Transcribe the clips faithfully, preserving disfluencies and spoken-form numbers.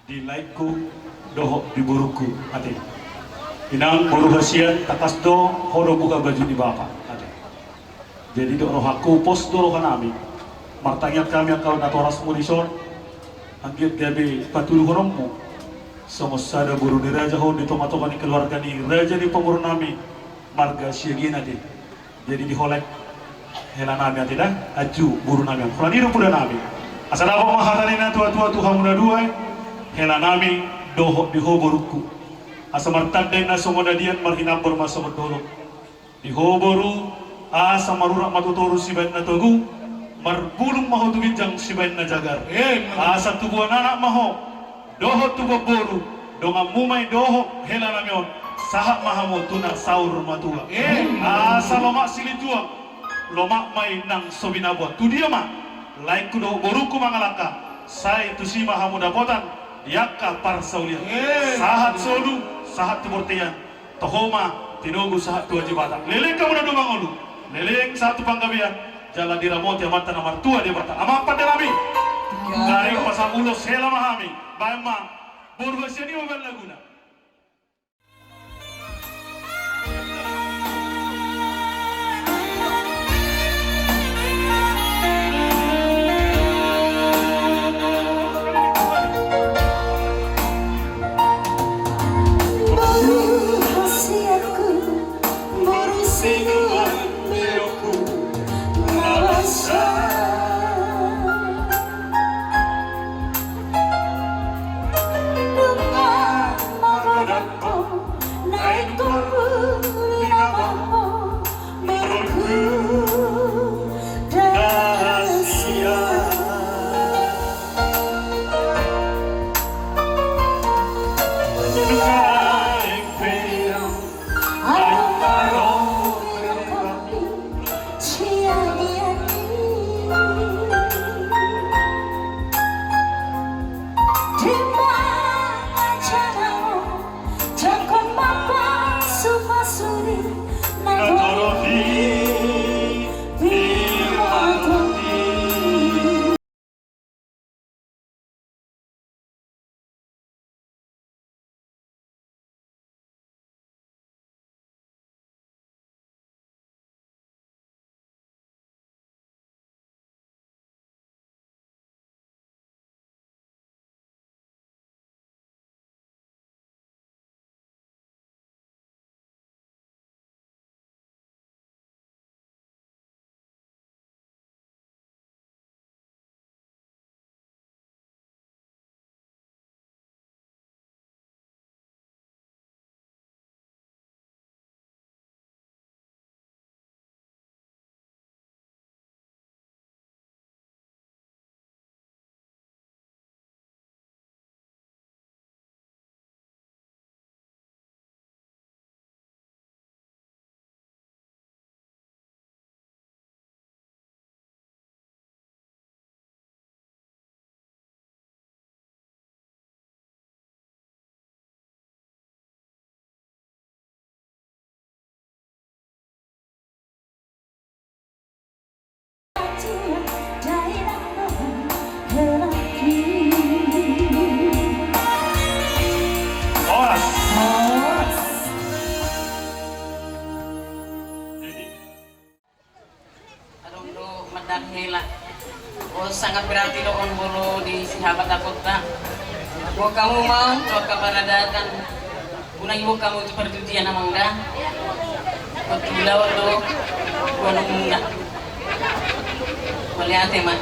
Di laengku dohot di borungku, ate. Inang boru hasian, tangkas do ho do buka baju ni bapa, ate. Jadi dok rohangku, pos do rohanami. Martangiang hami angka natorasmu dison, anggiat gabe patuduhononmu songon sada boru ni raja ho di tongatonga ni keluarga ni raja ni pamoruonnami marga Siagian, ate. Jadi di ho lae helanami, ate, da, aju borunami, holan i do podanami. Asa dapot ma hata ni natuatua tu hamu na dua, helanami, dohot di ho borungku. Asa martanda inna songon adian, marhinambor ma songon dolok. Di ho boru, asa marurat ma tu toru sibaen na togu, marbulung ma ho tu ginjang sibaen na jagar. Asa tubuan anak ma ho dohot tubuan boru, donganmu ma i dohot helanami on, sahat ma hamu tu na saur matua. Asa lomak silituan, lomak ma i nang so binaboan. Tu dia ma laengku dohot borungku mangalangka, sai tusi ma hamu dapotan di angka parsaulian. Sahat solu, sahat tu bortean. Toho ma tinogu sahat tu Aji Batak. Leleng hamu na dua mangolu, leleng sahat tu panggabean, jala diramoti Amanta na martua Debata. Amang pandenami, garing pasang ulos hela ma hami. Baen ma, boru hasian i ma baen laguna. Boru hasianku, boru sinuan berokku, na basa. Nunga magodang ho, na ingkon uli nama ho, borungku da hasian. Nunga ingkon pe adong adong berokku. Adong do mandang hela. Oh, sangat berarti do on molo di si habatahonta. Boan hamu ma on tu angka paradaton. Unang diboan hamu tu parjujian, amang, da. Boan tu laon do boanonmuna. Mauliate ma.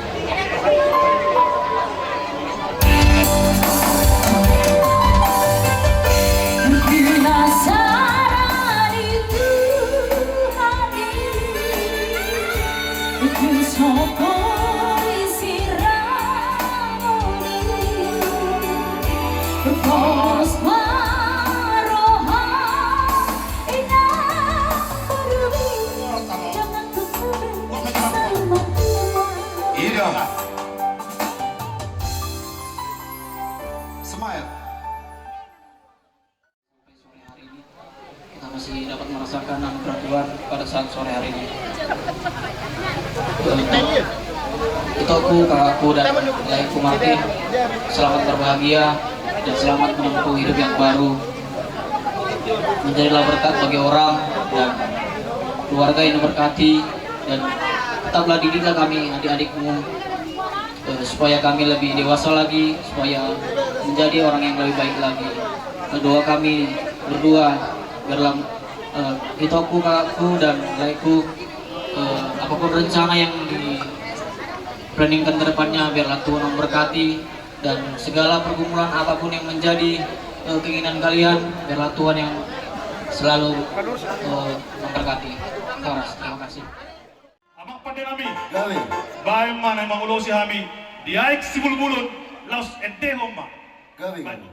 Ida. Smile. Sampai sore hari ini, kita masih dapat merasakan anugerah Tuhan pada saat sore hari ini. Untuk itoku, kakakku, dan laengku Martin, selamat berbahagia. Dan selamat menempuh hidup yang baru. Menjadilah berkat bagi orang dan keluarga yang diberkati, dan tetaplah didiklah kami, adik-adikmu, eh, supaya kami lebih dewasa lagi, supaya menjadi orang yang lebih baik lagi. Doa kami berdua dalam, eh, itoku, kakakku, dan laeku, eh, apapun rencana yang di planningkan ke depannya, biarlah Tuhan memberkati, dan segala pergumulan apapun yang menjadi, eh, keinginan kalian, biarlah Tuhan yang selalu, eh, memberkati. Horas, terima kasih. Amang pande nami. Gabe. Baen ma na mangulosi hami di aek Sibulbulon, laos endehon ma. Gabe. Baen.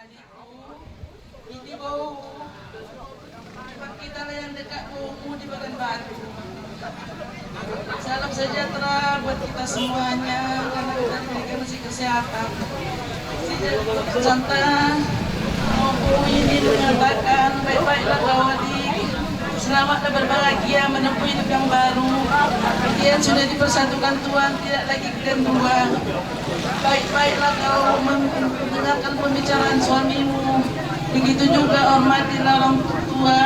Adikku, ini bau kita lah yang dekat baumu di Bagan Batu. Salam sejahtera buat kita semuanya, karena kita diberikan rezeki kesehatan. Sehingga Santa Ompu ini mengatakan, baik-baiklah kau, adik. Selamatlah berbahagia menempuh hidup yang baru. Kalian sudah dipersatukan Tuhan, tidak lagi kalian dua. Baik-baiklah kau mendengarkan pembicaraan suamimu. Begitu juga hormatilah orang tua,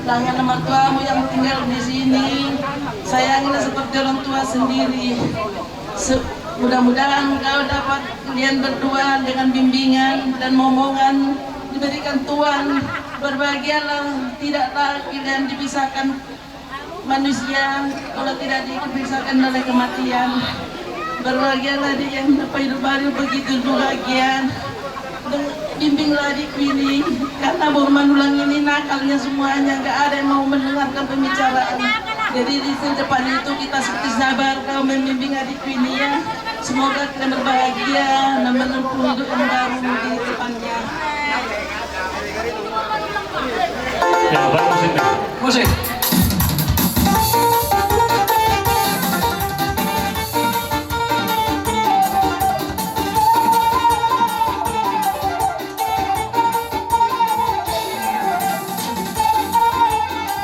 dengan mertuamu yang tinggal di sini. Sayangilah seperti orang tua sendiri. Se-, mudah-mudahan kau dapat, kalian berdua, dengan bimbingan dan momongan diberikan Tuhan. Berbahagialah, tidaklah kalian dipisahkan manusia, kalau tidak dipisahkan oleh kematian. Berbahagialah adik yang dapat hidup baru, begitu juga Gian. Bimbinglah adikku ini, karena baru manulang ini nakalnya semuanya, nggak ada yang mau mendengarkan pembicaraan. Jadi di depan itu kita seperti sabar, kau membimbing adikku ini ya. Semoga kita berbahagia dan menempuh hidup yang baru di depannya. Ya, baru musik. Musik.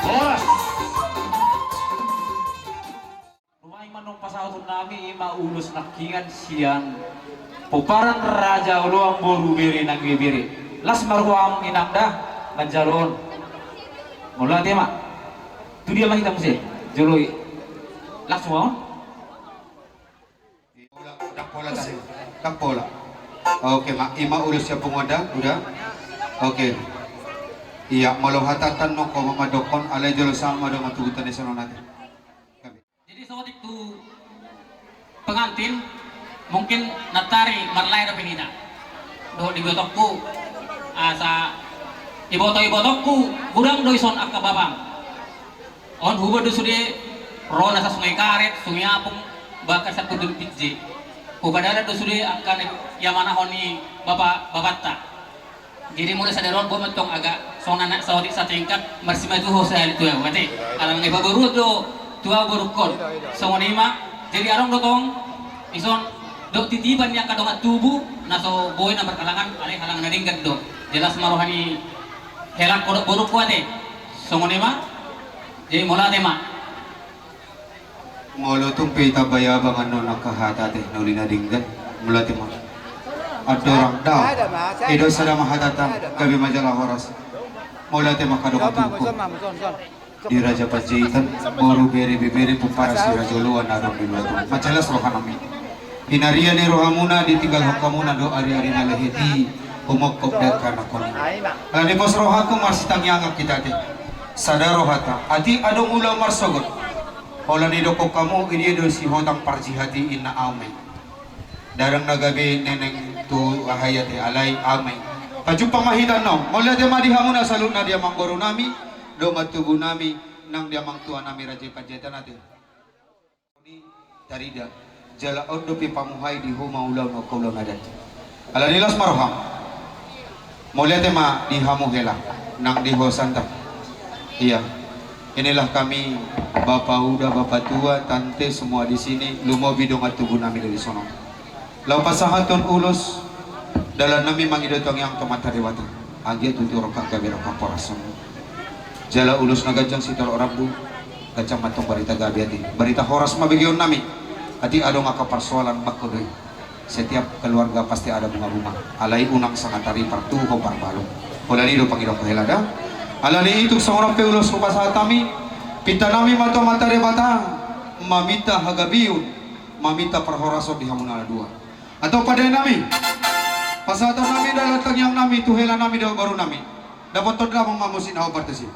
Horas. Nuaeng ma nunga pasahaton nami, i ma ulos nangkiningan sian pomparan Raja Oloan boru bere nang ibebere. Las ma roham inang da manjalo on. Mauliate ma. Tu dia ma hita muse? Jolo i. Las ma on. Pola, ndang pola tadi. Ndang pola. Oke ma, i ma ulos sian punguan da, uda. Oke. Ia, molo hatatan nongko ma mandokkon, alai jolo sama do ma tubutan i songon ate. Jadi saotik tu pengantin, Mungkin nantoari marlae dope hita. Dohot di ibotongku, asa iboto-ibotongku, godang do ison angka bapam. On huboan do sude ro nasa Sungai Karet, Sungai Apung, bahkan Santundun Pinje. Hupadalan do sude angka na iamanahon ni bapa, bapanta. Jadi molo sada ro on, boha ma tong agak songon anak saotik satingkat, marsimatua ho sahali tu ahu ate. Alana nga ipaboruon do tu ahu borungkon. Songon i ma, jadi adong do tong ison dohot titipan ni angka dongan tubu na so boi na marhalangan, alai halangan na denggan do. Jelas ma roha ni helangku dohot borungku ate. Songon i ma. Jadi mauliate ma. Molo tung pe itambai abang annon angka hata ate na uli na denggan, mauliate ma. Andorang da, i do sada ma hatanta, gabe ma jala horas. Mauliate ma angka dongan tubuku. Di Raja Panjaitan, boru, bere, ibebere, pomparan si Raja Oloan na adong di luat on. Mansai las rohanami. Hinarian ni rohamuna ditinggalhon hamuna do ari-ari na lehet i, humongkop dangka na koni. Alani pos rohangku marsitangiangan hita ate. Sada rohanta, atik adong ulaon marsogot. Holan didokkon hamu, i dia do sihotang parjihati inna ahu ma i. Ndang adong na gabe neneng tu aha i ate, alai ahu ma i. Pajumpang ma hita annon, mauliate ma di hamuna saluhutna di amangborunami, dongan tubunami, nang di amangtuanami Raja Panjaitan ate. Tarida, jala on dope pamuhai di homa ulaon angka ulaon adat. Alani las ma roham. Mauliate ma di hamu hela, nang di hosanta. Iya. Inilah kami, Bapak Uda, Bapak Tua, Tante, semua di sini, lumobi dongan tubunami do di sonon. Laho pasahathon ulos, dalannami mangido tangiang tu Amanta Debata. Anggiat tutu rongkap gabe rongkap horas on. Jala ulos na ganjang sitorop rambu, ganjang ma tong barita gabe ate. Barita horas ma begeonnami. Atik adong angka parsoalan bangko do i. Setiap keluarga pasti ada bunga-bunga. Alai unang sanga taripar tu hombar balung. Holan i do pangidoanku hela da. Alani i tung songon on pe ulos hupasahat hami. Pintanami ma tu Amanta Debata. Maminta hagabeon. Maminta parhorason di hamu na dua. Antong pande nami, pasahaton nami dalan tangiang nami tu hela nami dohot boru nami. Dapothon damang ma musik na hombar tusi.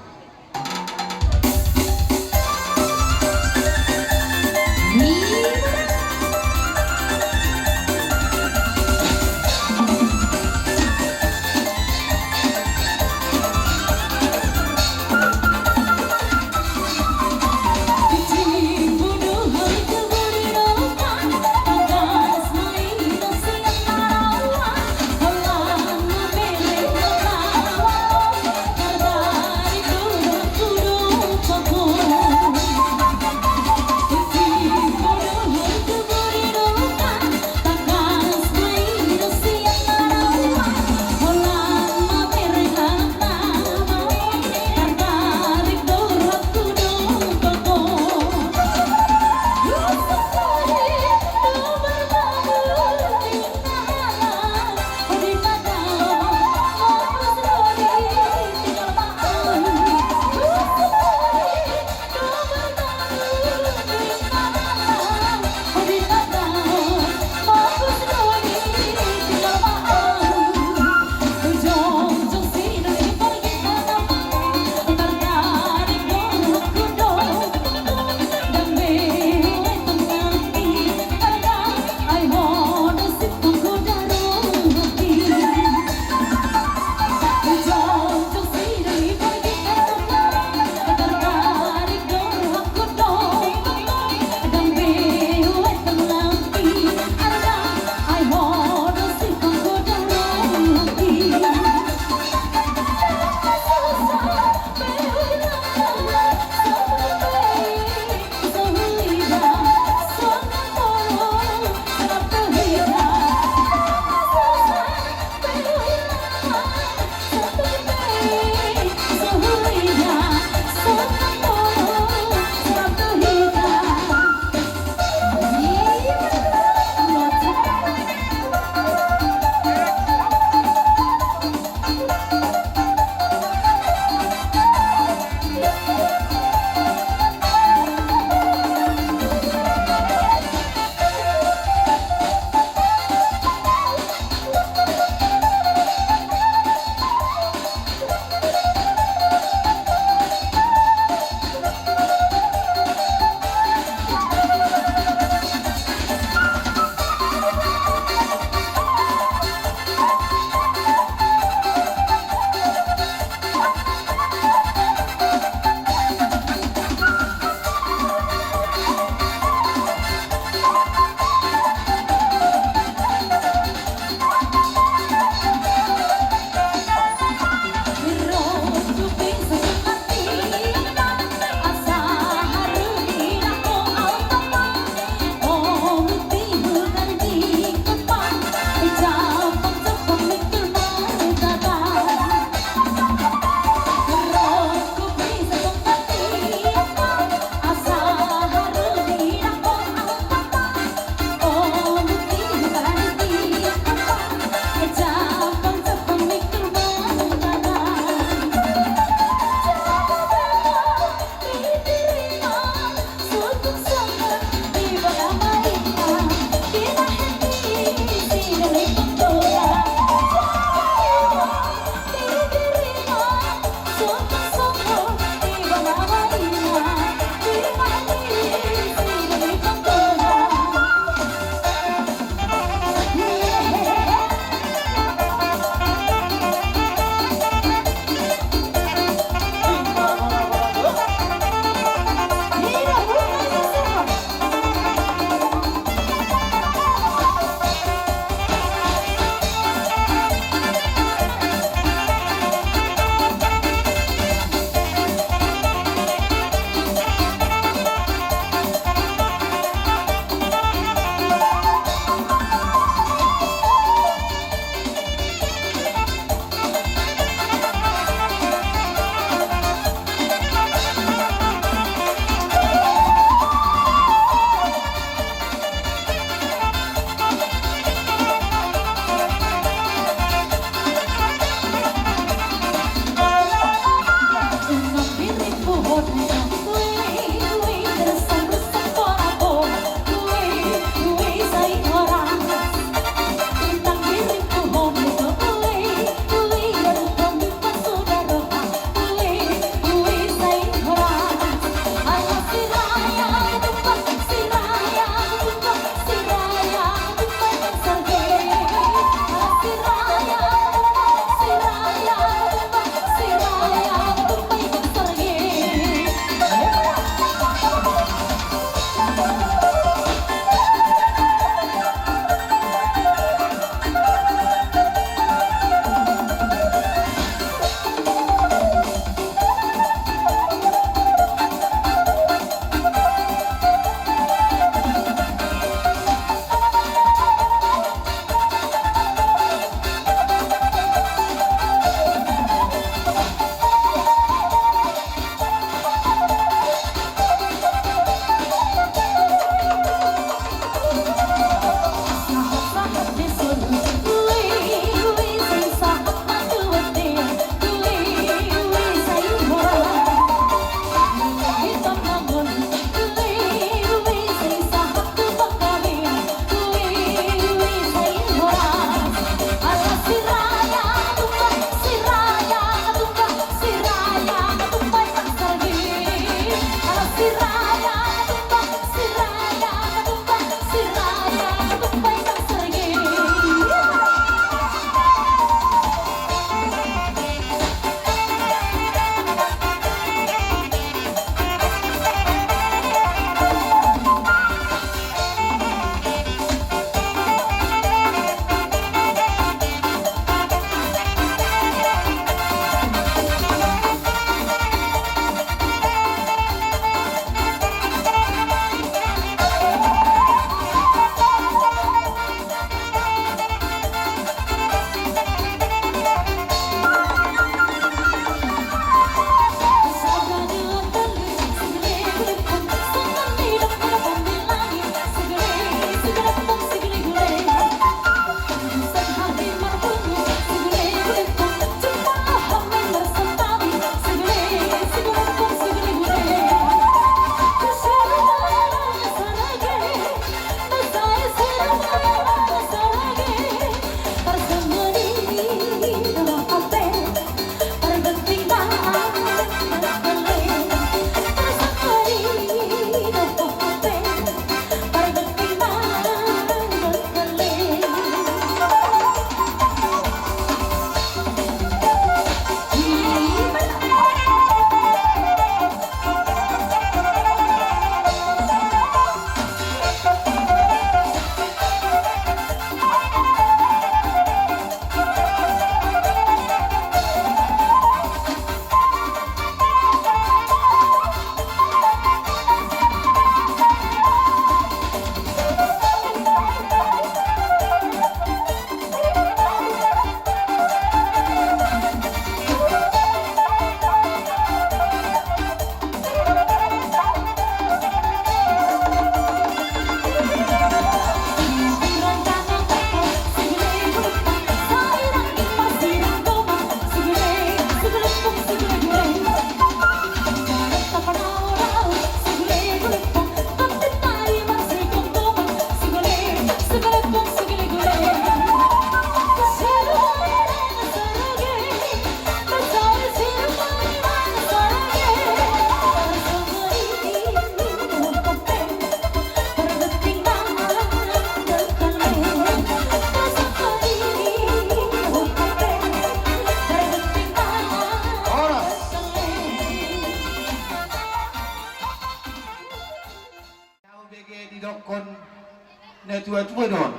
Tua do on.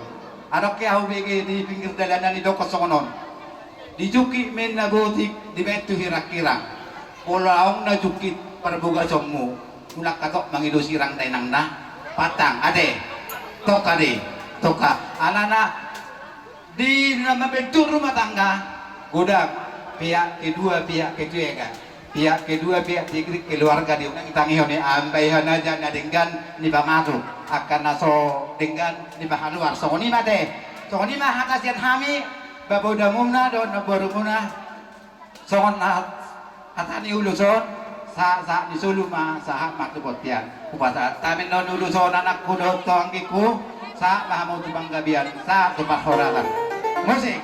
Adong ke ahu bege di pinggir dalanan i dokon songon on. Dijungkit ma inna botik, dibaen tu hirang-hirang. Pola adong na jungkit parbogasonmu, mulak hatop mangido sirang dainangna. Patang, ate. Toka de, toka. Alana di na mambentuk rumah tangga, godang pihak kedua, pihak ketiga. Pihak kedua, pihak tigrik keluarga di unang itangihon i, ambai hanaja na denggan ni pamatuk, angka na so denggan ni pahaluar. Songon i ma ate. Songon i ma hata sian hami, baboda muna dohot na boru muna. Songon na hata ni ulos on, sa, sa ni solu ma, sahat ma tu bontean. Hupasahat hami non ulos on anakku dohot tu anggingku, sahat ma hamu tu panggabean, sahat tu parhorasan. Musik.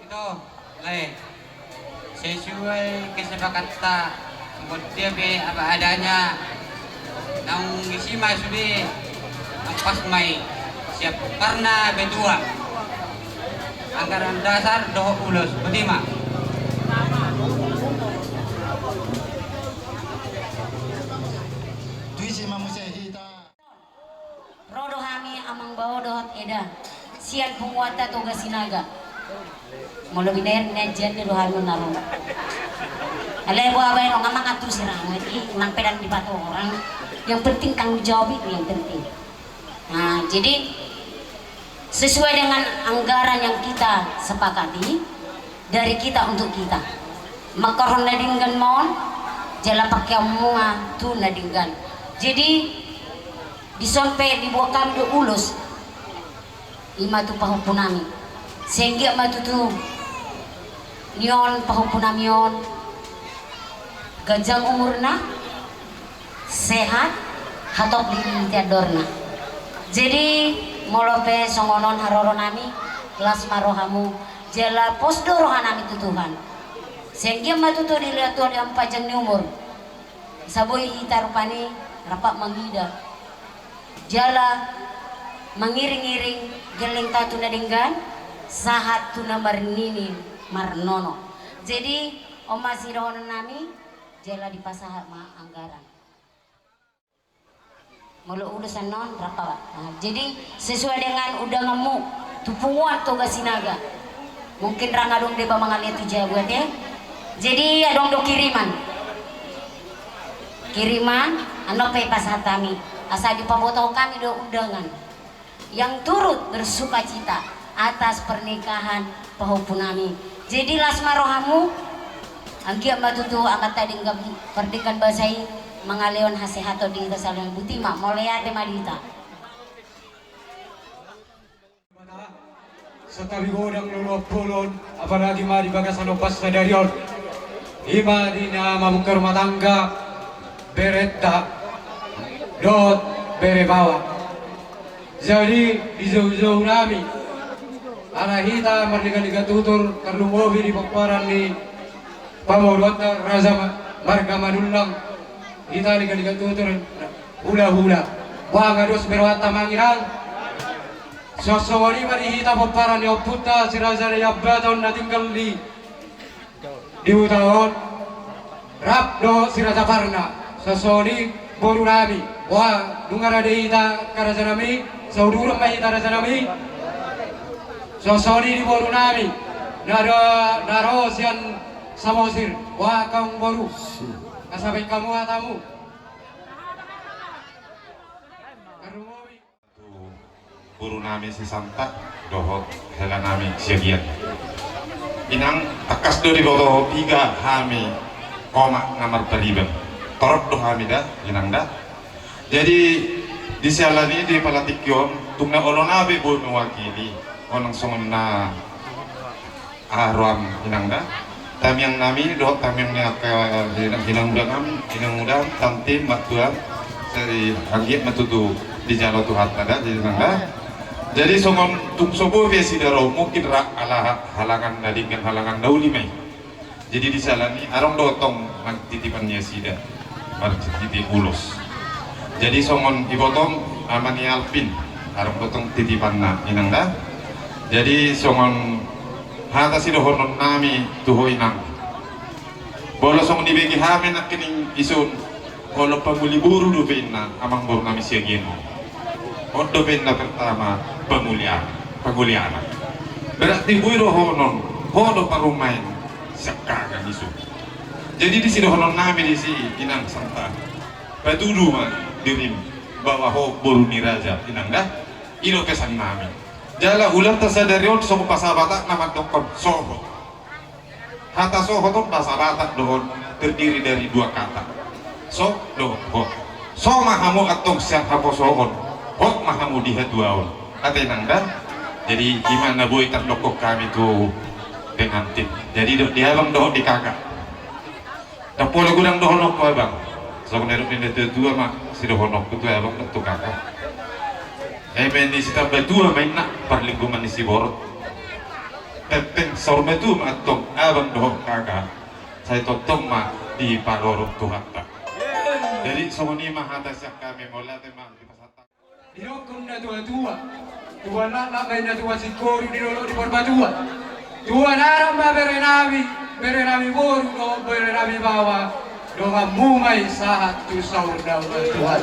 Ito, lae. Sesuai kesepakatan, songon dia pe apa adanya. Naung disi ma sude, ampas ma i, siap karna betua. Anggaran dasar dohot ulos, boti ma. Tuisi ma muse hita. Ro do hami amang bao dohot eda sian punguanta Toga Sinaga. Molo binahen nian janda do hami on na ro. Alai boha baen on, amang, atur sirang i, nang pe dang dipatorang. Yang penting tanggung jawab itu yang penting. Nah, jadi sesuai dengan anggaran yang kita sepakati, dari kita untuk kita. Mangkorhon na denggan ma on, jala pangkeonmuna tu na denggan. Jadi dison pe diboan hami do ulos, i ma tu pahompu nami. Sai anggiat ma tutu ni on pahompu nami on ganjang umurna, sehat, hatop dililiti andorna. Jadi molo pe songon on haroro nami, las ma rohamu, jala pos do roha nami tu Tuhan. Sai anggiat ma tutu dilehon Tuhan i panjang ni umur. Sai boi hita rupani rap mangida jala mangiring-iring gellengta tu na denggan, sahat tu na marnini marnono. Jadi on ma sidohonon nami, jala dipasahat ma anggaran. Molo ulos annon rap ma. Nah, jadi sesuai dengan undanganmu tu punguan Toga Sinaga. Mungkin ndang adong deba mangalean tu jabu ate. Jadi adong do kiriman. Kiriman, annon pe pasahat hami. Asa dipabotohon hami do undangan yang turut bersukacita atas pernikahan pahompu nami. Jadi las ma rohamu, anggiat ma tutu angka na denggan, pardenggan basa i mangalehon hasehaton di hita saluhutna. Boti ma, mauliate ma di hita. Santabi godang lolo bolon, apalagi ma di bagasan ombas sadari on. I ma di na mamungka rumah tangga berenta dohot bere baoa. Jadi di joujou nami, ala hita marligatligat tutur, tarlumobi di pomparan ni pamoruonta Raja Ma-, Marga Manullang, hita ligatligat tutur, hulahula. Boha, nga dos beroanta manang inang? Songon i ma di hita pomparan ni ompunta si Raja Naiambaton na tinggal di di huta on, rap dohot si Raja Parna. Songon i boru nami. Boha, dung rade hita angka raja nami, sauduran ma hita raja nami. Songon i di boru nami na do, na ro sian Samosir. Boha angka boru, asa baen hamu hatamu. Tarlumobi tu boru nami si Santa dohot hela nami Siagian. Inang, tangkas do diboto piga hami komak na marpariban. Torop do hami da, inang da. Jadi, di siala ni di palatik on, tung na olo na be boi mewakili. Onang songon na aha roham, inang da. Tamiang nami dohot tamiang ni angka inang, inang udang am, inang udang, tanti, matua. Jadi, anggiat ma tutu dijalo Tuhanta da, jadi inang da. Jadi songon tung so boi pe sida ro, mungkin ra ala halangan na denggan, halangan na uli ma i. Jadi di siala ni adong do tong titipan ni nasida marhite ulos. Jadi songon ibotom ama ni Alvin, adong do tong titipanna, inang da. Jadi songon hata sidohonon nami tu ho, inang. Molo songon dibege hami nangkining isun, olo pangoli boru dope inna amang boru nami siagian on. On dope inna pertama pangoli anak, pangoli anak. Berarti boi dohonon ho do parumaen sian haha isun. Jadi di sidohonon nami disi, inang, santa patudu ma dirim bahwa ho boru ni raja, inang da. I do pesan nami. Jala hulanta sadari on songon bahasa Batak na mandokkon sohot. Hata sohot on bahasa Batak do on, terdiri dari dua kata. So dohot hot. So ma hamu antong sian haposoon, hot ma hamu di hatuaon. Ate, inang da. Jadi i ma na boi tardokkon hami tu pengantin. Jadi do-, di abang dohot di kakak. Ndang pola godang dohononku, abang. Songon na nidok ni natuatua ma sidohononku tu abang dohot tu kakak. Eme ni sitambatua ma inna parlinggoman ni siborot. Pengpeng saur matua ma antong abang dohot kakak. Sai tongtong ma diparorot Tuhanta. Jadi songon i ma hata sian hami, mauliate ma dipasahat. Didokkon natuatua, tuan laknak ma inna tuan singkoru, di dolok di Parbatuan. Tuan anak ma bere nami, bere nami boru dohot bere nami baoa, donganmu ma i sahat tu saur matua.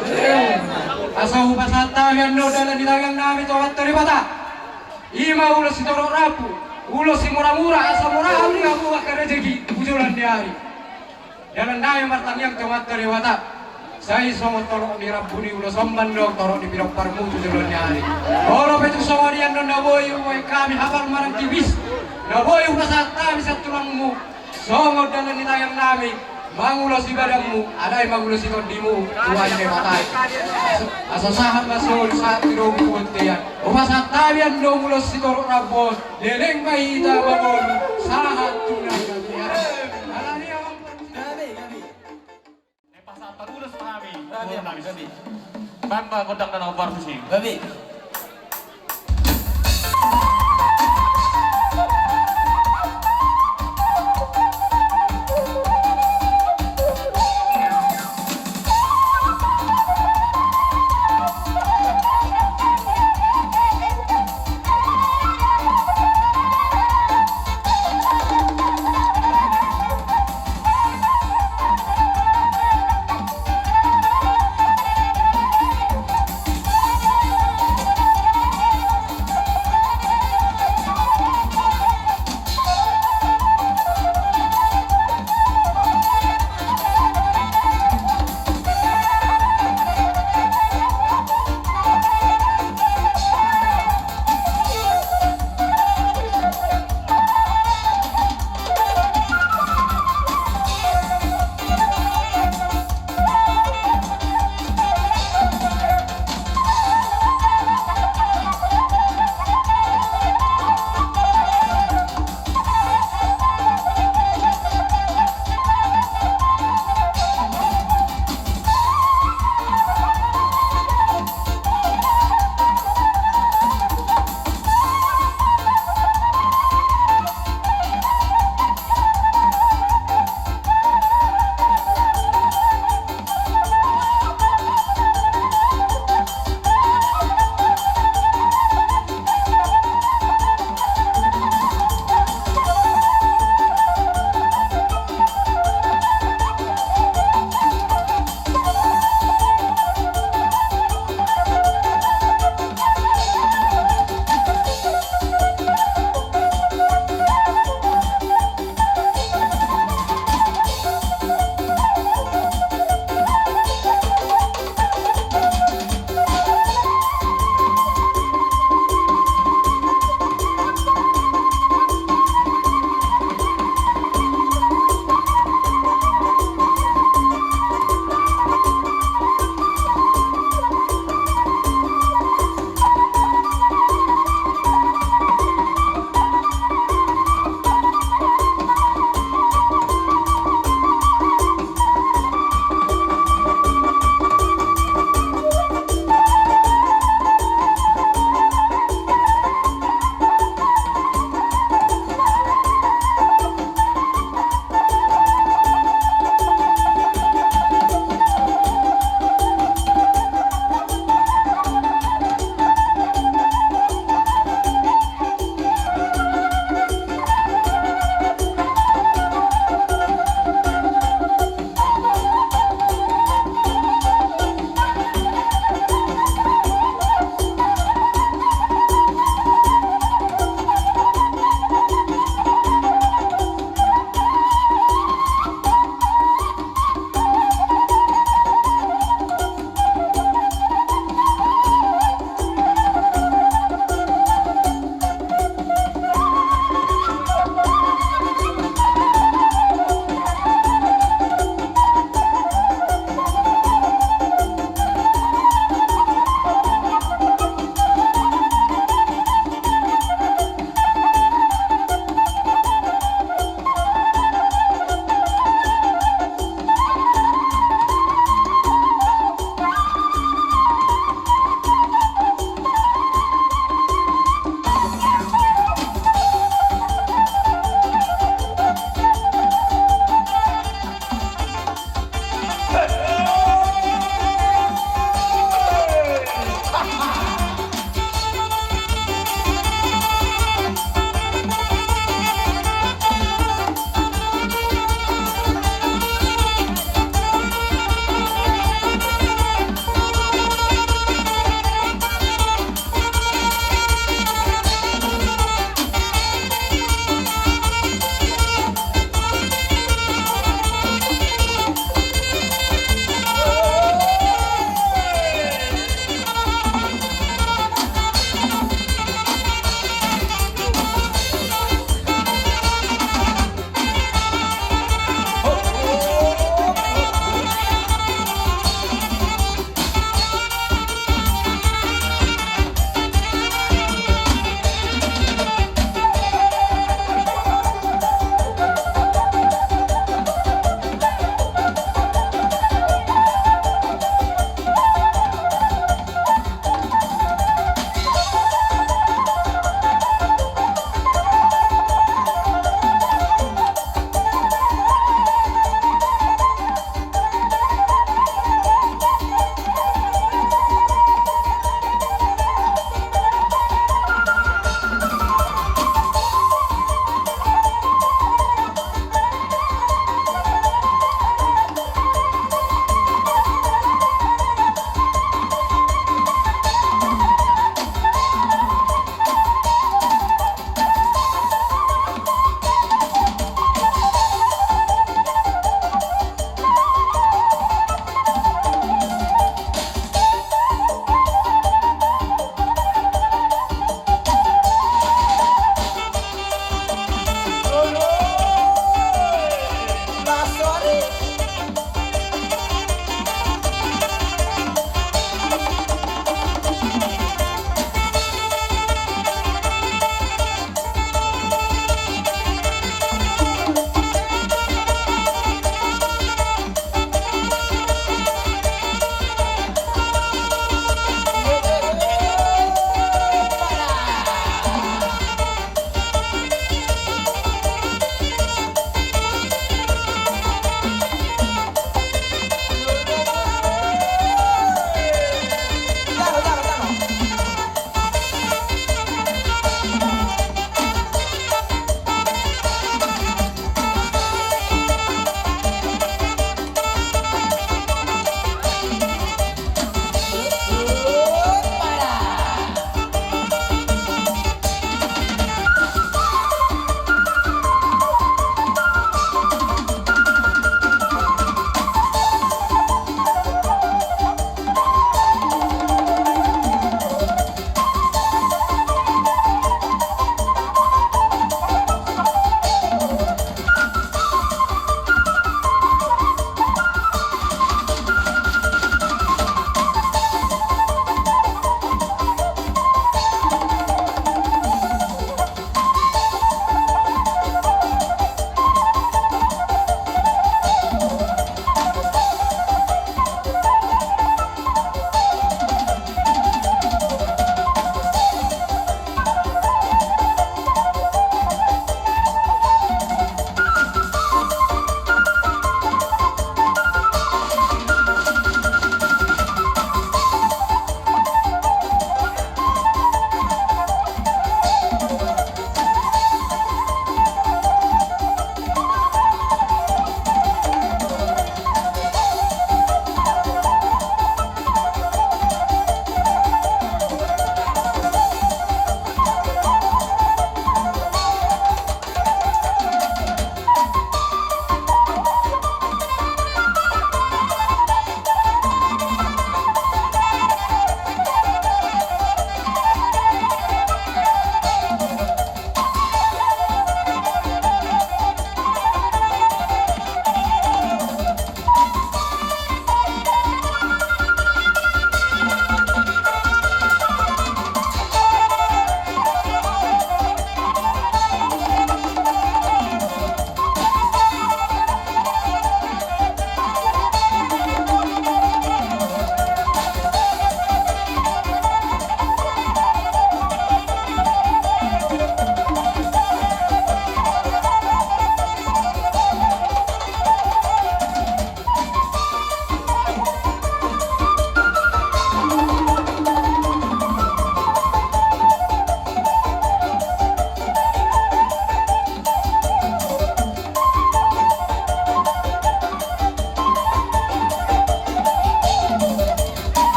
Asa hupasahat hami annon dalan ni tangiang nami tu Amanta Debata. I ma ulos sitorop rambu, ulos simoramura, asa mora ma di hamu angka rejeki tu joloan ni ari. Dalan nami martangiang tu Amanta Debata, sai songon torop ni rambu ni ulos on ma annon torop ni pinomparmu tu joloan ni ari. Molo pe tung songon i annon na boi hubaen hami hapal manang tipis, na boi hupasahat hami sian tulangmu, songon dalan ni tangiang nami, mangulosi badanmu, alai mangulosi tondimu, Tuan Debata. Asa sahat ma solu sahat tu domu tu bontean. Hupasahat hami annon ulos sitorop rambu on, leleng ma hita mangolu sahat tu na gabe ari. Alani on. Pasahat parulos ma hami. Gabe, gabe. Bang, bang, gondang na nomor tusi. Gabe.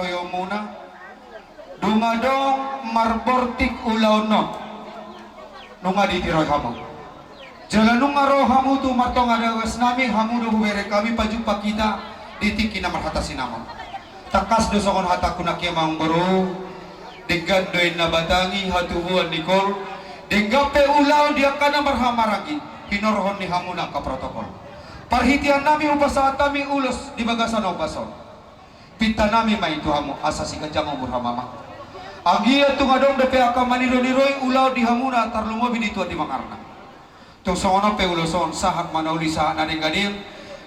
Muna, nunga adong marbortik ulaon on, nunga ditiroi hamu. Jala nunga ro hamu tu martonga bagas nami, hamu do hubereng hami pajumpang hita di tingki na marhata sinamot. Tangkas do songon hatangku nangkin amangboru, denggan do inna batang i hatubuan ni kol, denggan pe ulaon di angka na marhahamaranggi, hinorhon ni hamu na angka protokol. Parhitean nami hupasahat hami ulos di bagasan ombas on. Pinta nami ma i tu hamu asa siganjang umur hamu amang. Anggiat tung adong dope angka maniroi-niroi ulaon di hamuna tarlumobi di tuan di mangarna. Tung songon on pe ulos on sahat ma na uli sahat na denggan i.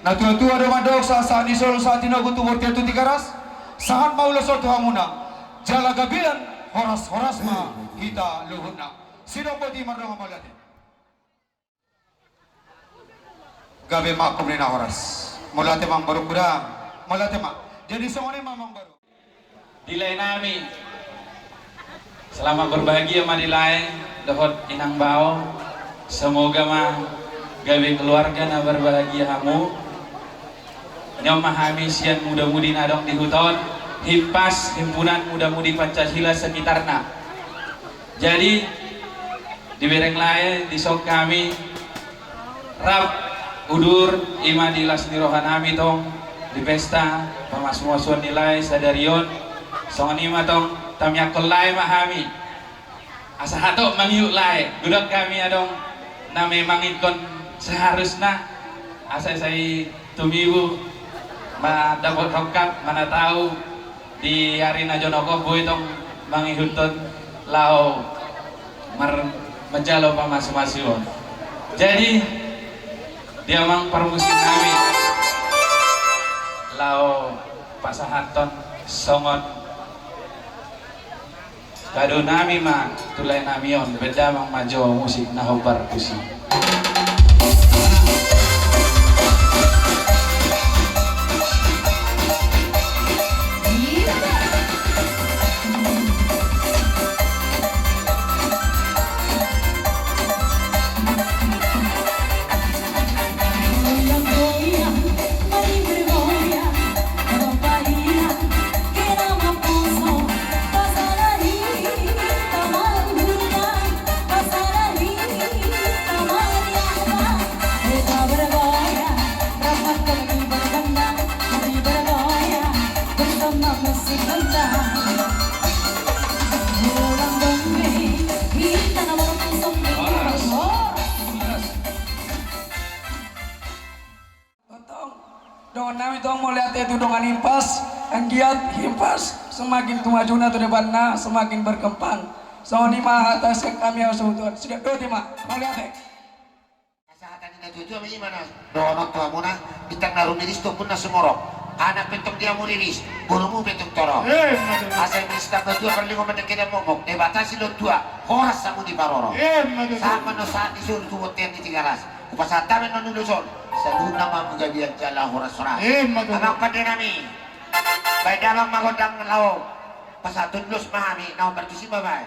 Na tua-tua do mandok sahat-sahat ni solu sahat tinogu tu bontean tu Tigaras. Sahat ma ulos on tu hamuna. Jala gabean horas-horas ma hita luhutna. Sidok boti mardongan mauliate. Gabe ma angkup ni na horas. Mauliate ma amangboru kuda. Mauliate ma. Jadi songon i ma amangboru. Di lae nami. Selamat berbahagia ma di lae dohot inang bao. Semoga ma gabe keluarga na berbahagia hamu. Nion ma hami sian muda-mudi na adong di huta on, Himpas, Himpunan Muda-Mudi Pancasila sekitarna. Jadi, dibereng lae, dison hami, rap, udur, i ma di las ni roha nami tong, di pesta, pamasu-masuon ni lae, sadari on, songon i ma tong, tamiangkon lae ma hami. Asa hatop mangihut lae, godang hami adong, na memang ingkon seharusna, asa sai tumibu, mandapot rongkap, mana tahu, di ari na jonok on boi tong mangihuthon laho mar-, manjalo pamasu-masuon. Jadi, di amang parmusik nami, laho pasahathon songon kado nami ma tu lae nami on, baen damang ma jo musik na hombar tusi. Tong, dongan nami tong, mauliate tu dongan Himpas, anggiat Himpas semakin tu majuna tu depanna, semakin berkembang. Songon i ma hata sian hami, au sahutuan, sidok boti ma, mauliate. Asa hata ni na tua-tua ma i ma na dohonon tu hamuna, bintang na rumiris tu ombun na sumorop. Anak pe tong di hamu riris, borumu pe tong torop. Asa i ma i sitamba tua, parlinggoman nangkin na momok, Debata silehon tua, horas hamu diparorot. Sahat ma annon sahat ni solu tu bontean ni Tigaras. Hupasahat hami annon ulos on, saluhutna ma hamu gabe jala horas-horas. Ima tutu. Amang pande nami, baen damang ma gondang laho pasahathon ulos ma hami, na hombar tusi ma baen.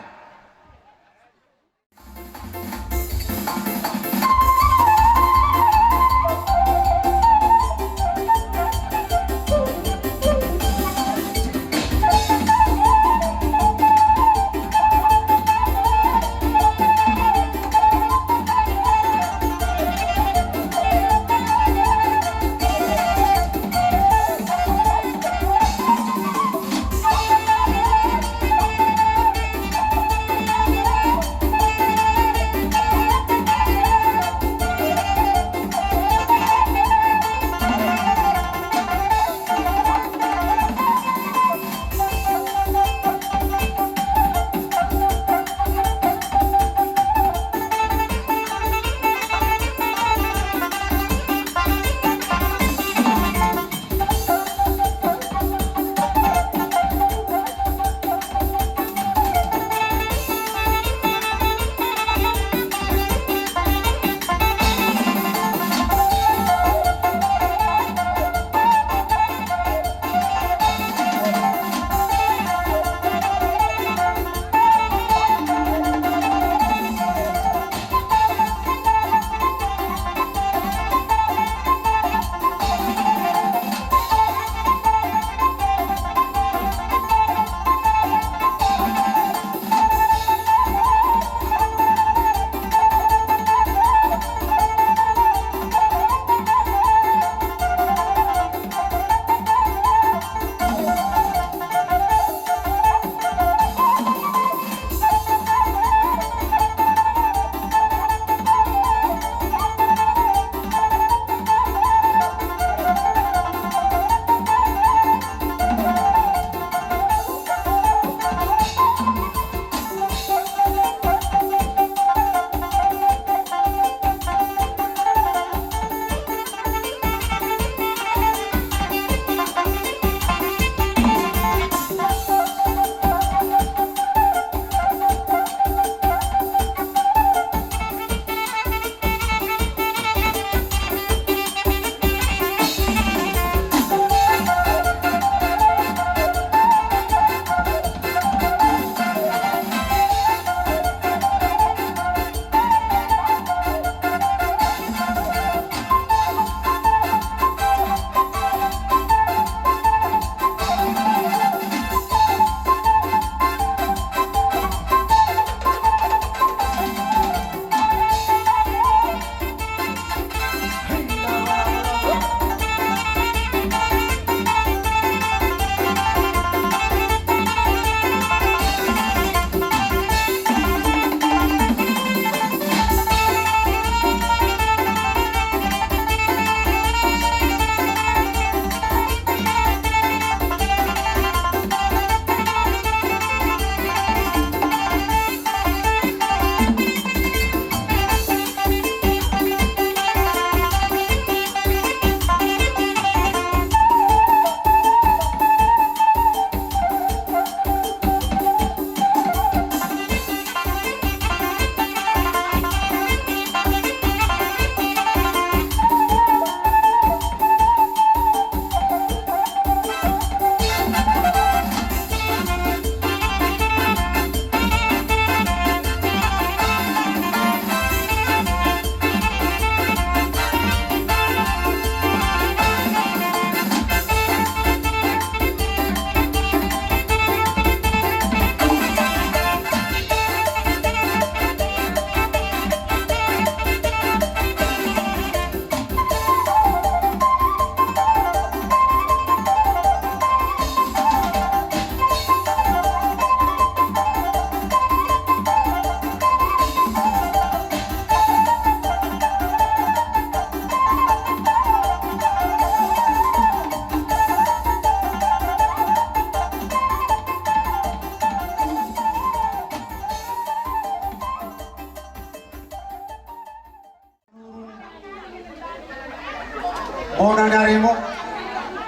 Bona ni arimo.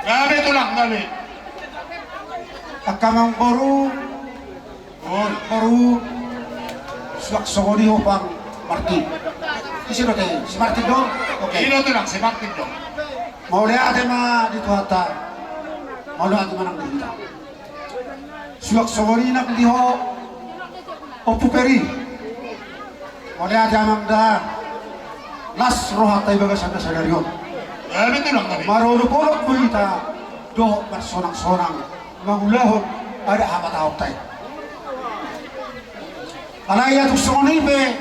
Gabe tulang, gabe. Angka amangboru. Boru. Suang songon i ho Bang Martin. Ise do ate, si Martin do? Oke. I do tulang, si Martin do. Mauliate ma di Tuhanta. Mauliate ma nang di hita. Suang songon i nang di ho Ompu Peri. Mauliate amang da. Las rohanta di bagasan na sadari on. Marolopolop do hita dohot marsonang-sonang mangulahon adat hapatahonta i. Alai ia tung songon i pe,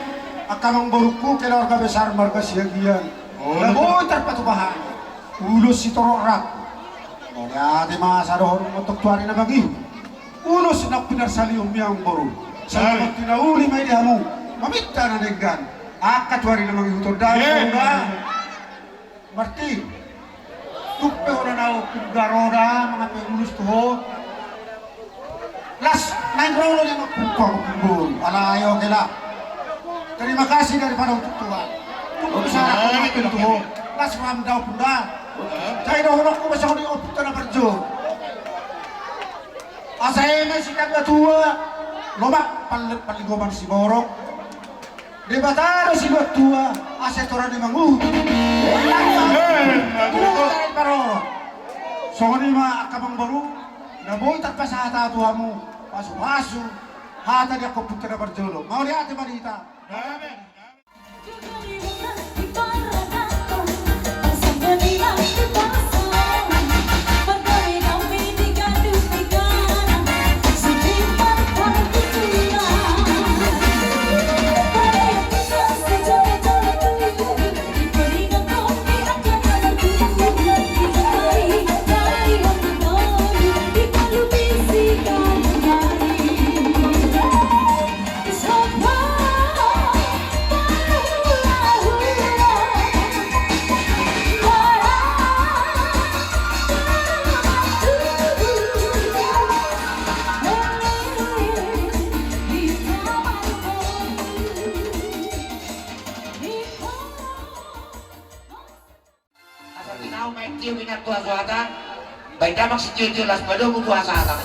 angka amangborungku, keluarga besar marga Siagian, na boi tarpatupa hami, ulos sitorop rambu. Mauliate ma asa dohonon tong tu ari na mangihut. Ulos na pinarsalihon ni amangboru. Sai na uli ma i di hamu. Maminta na denggan. Angka tu ari na mangihut on da. Martin. Tung pe ho na naung pungga ro da mangape ulos tu ho. Las naeng ro do nian amangboru. Alai oke lah. Terima kasih daripada untuk Tuhan. Tung pe sara ho mangape tu ho. Las roham da ompung da. Sai dohononku ma songon i ompunta na parjolo. Asa eme sitamba tua, lomak pal-, paligoman siborok. Debata do sinuan tua, asa torop ni manguhum. Songon i ma angka amangboru, na boi tarpasahata tu hamu, pasu-pasu hata ni angka ompunta na parjolo. Mauliate ma di hita. Asa tinau ma i tio inang tu hasuhatan, baen damang sitio-tio las padomu tu hasahatan.